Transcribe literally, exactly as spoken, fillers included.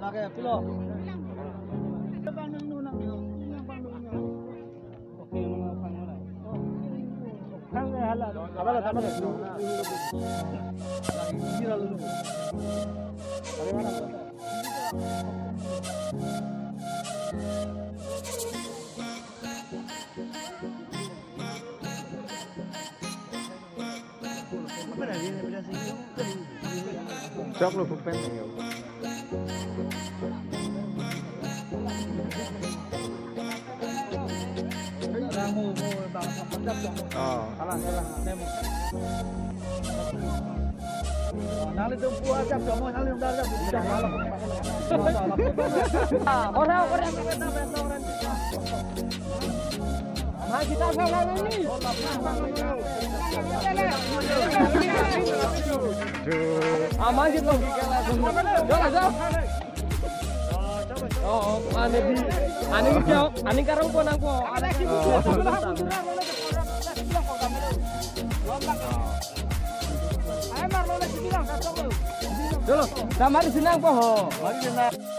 Oke, pulo. Abala, abala. Choklo phupen. Oh. Oh, ane di, ane di, ane karang ko nang ko. Chalo, damari sinang po ho. Mari sinang.